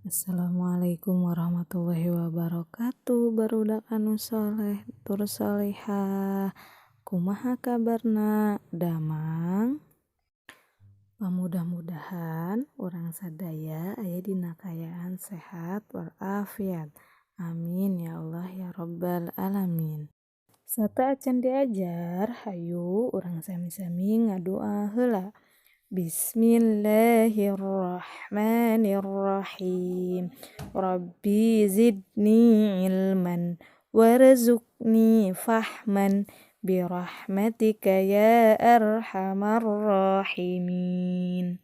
Assalamualaikum warahmatullahi wabarakatuh, barudak anu soleh tur solehah. Kumaha kabarna, damang? Pamudah-mudahan urang sadaya aya dina kaayaan sehat walafiat. Amin ya Allah ya Rabbal alamin. Sateuacan diajar, hayu urang sami-sami ngadoa heula. Bismillahirrahmanirrahim. Rabbi zidni ilman warzuqni fahman birahmatika ya arhamar rahimin.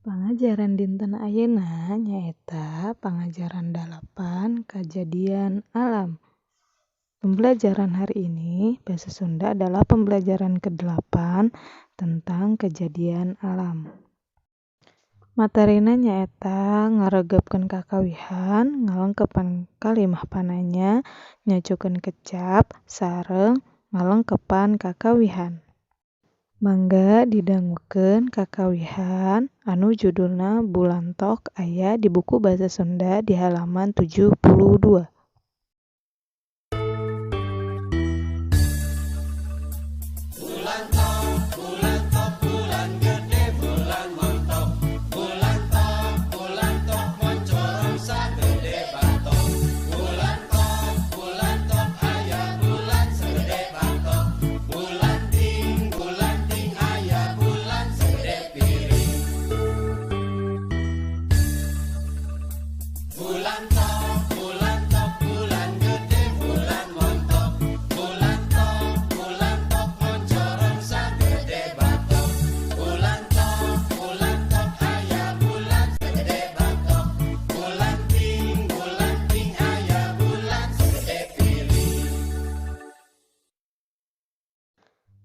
Pangajaran dinten ayeuna nyaeta pangajaran 8 kajadian alam. Pembelajaran hari ini bahasa Sunda adalah pembelajaran ke-8 tentang kejadian alam. Materina nyaeta ngaregepkeun kakawihan, ngalengkepan kalimah pananya, nyocokeun kecap, sareng ngalengkepan kakawihan. Mangga didangukeun kakawihan anu judulna Bulantok aya di buku Bahasa Sunda di halaman 72.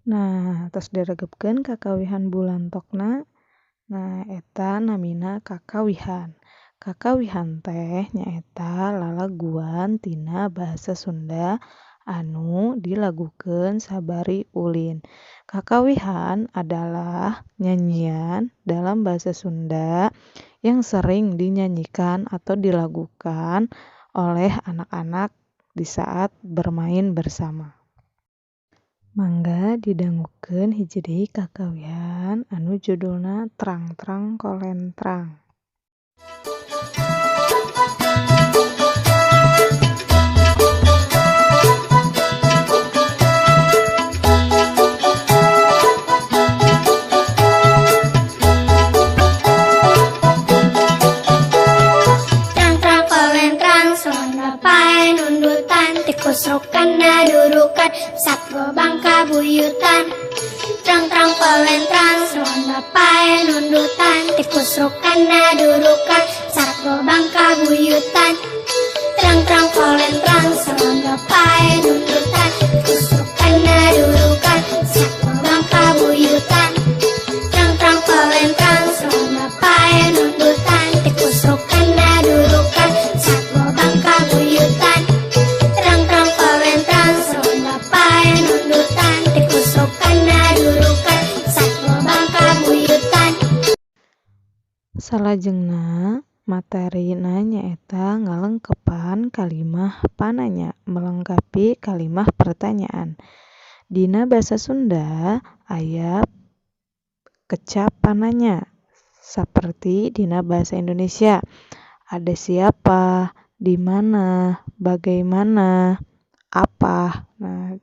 Nah, tos diregepkeun kakawihan Bulantokna. Nah, eta namina kakawihan. Kakawihan teh nyaeta lalaguan tina bahasa Sunda anu dilagukeun sabari ulin. Kakawihan adalah nyanyian dalam bahasa Sunda yang sering dinyanyikan atau dilagukan oleh anak-anak di saat bermain bersama. Mangga didangukeun hiji deui kakawihan anu judulna Trang-trang Kolentrang. Trang-trang kolentrang sonda pae nundutan, tikus rukana durukan, satgo bangka buyutan. Trang-trang kolentrang sonda pae nundutan, tikus rukana durukan, satgo bangka buyutan. Trang-trang kolentrang sonda pae nundutan, tikus rukana durukan, satgo bangka buyutan. Trang-trang kolentrang sonda pae nundutan, tikus rukana durukan, satgo bangka buyutan. Trang-trang kolentrang sonda pae nundutan, tikus rukana durukan, satgo bangka buyutan. Salajengna materina nyaeta ngalengkepan kalimah pananya, melengkapi kalimah pertanyaan. Dina bahasa Sunda aya kecap pananya saperti dina bahasa Indonesia. Ada siapa, di mana, bagaimana, apa. Nah,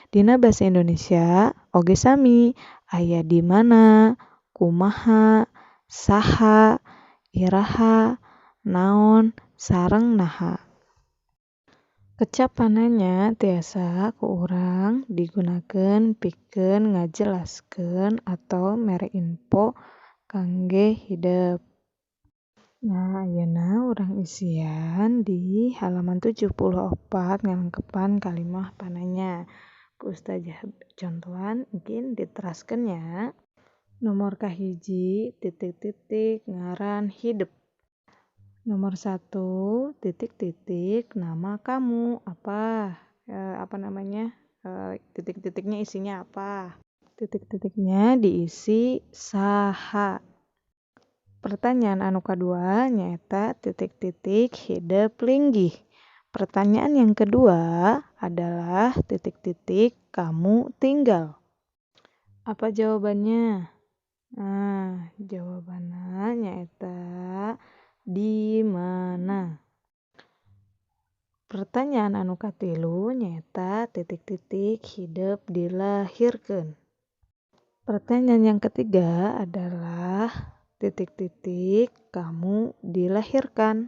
dina bahasa Indonesia oge sami, aya di mana, kumaha, saha, iraha, naon, sareng naha. Kecap pananya tiasa ku urang digunakeun pikeun ngajelaskeun atau mere info kangge hidep. Nah, ayeuna urang isian di halaman 74 ngalengkepan kalimah pananya. Ku ustazah contohan mungkin diteraskeun nya. Nomor kahiji titik-titik ngaran hidep. Nomor 1 titik-titik nama kamu apa? Apa namanya? Titik-titiknya isinya apa? Titik-titiknya diisi saha. Pertanyaan anu kadua nyaeta titik-titik hidep linggih. Pertanyaan yang kedua adalah titik-titik kamu tinggal. Apa jawabannya? Nah, jawabannya nyaeta di mana. Pertanyaan anu katilu nyaeta titik-titik hidep dilahirkeun. Pertanyaan yang ketiga adalah titik-titik kamu dilahirkan.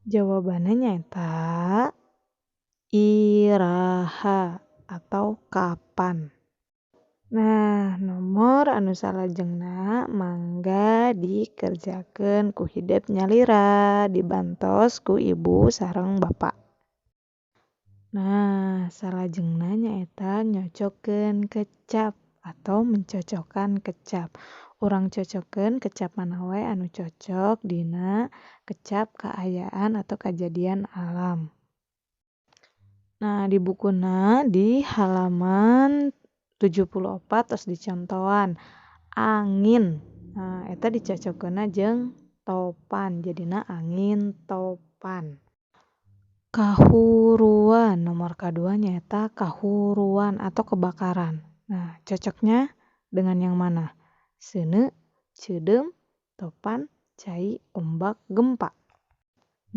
Jawabannya nyaeta iraha atau kapan. Nah, nomor anu salajengna mangga dikerjakeun ku hidep nyalira dibantos ku ibu sareng bapa. Nah, salajengna nyaeta nyocokkeun kecap atau mencocokkan kecap. Urang cocokkeun kecap mana wae anu cocok dina kecap kaayaan atau kajadian alam. Nah, di bukuna di halaman 74 tos dicontohan angin. Nah, eta dicocokkeunna jeung topan jadina angin topan. Kahuruan nomor kadua nyaeta kahuruan atau kebakaran. Nah, cocoknya dengan yang mana? Seuneu, ceudeum, topan, cai, ombak, gempa.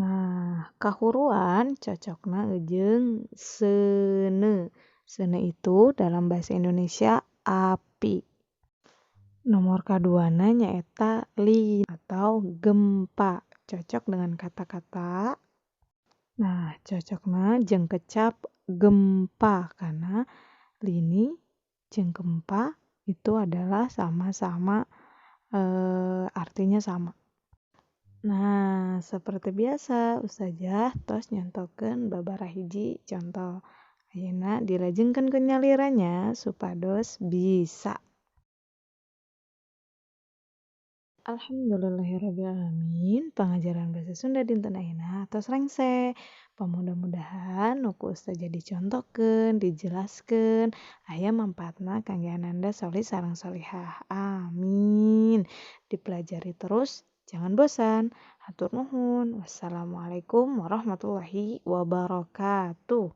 Nah, kahuruan cocokna jeung seuneu. Seuneu itu dalam bahasa Indonesia api. Nomor kaduana nyaeta li atau gempa. Cocok dengan kata-kata. Nah, cocokna jeung kecap gempa karena lini jeung gempa itu adalah sama-sama artinya sama. Nah, seperti biasa ustazah tos nyontokeun babaraha hiji contoh. Ayeuna dilajengkeun ku nyalira nya supados bisa. Alhamdulillahirabbil alamin pangajaran bahasa Sunda dinten ayeuna tos rengse. Pamudah-mudahan nu ku ustazah dicontohkeun, dijelaskeun aya mangpaatna kangge ananda sholih sareng sholihah. Amin. Dipelajari terus jangan bosan. Hatur nuhun. Wassalamualaikum warahmatullahi wabarakatuh.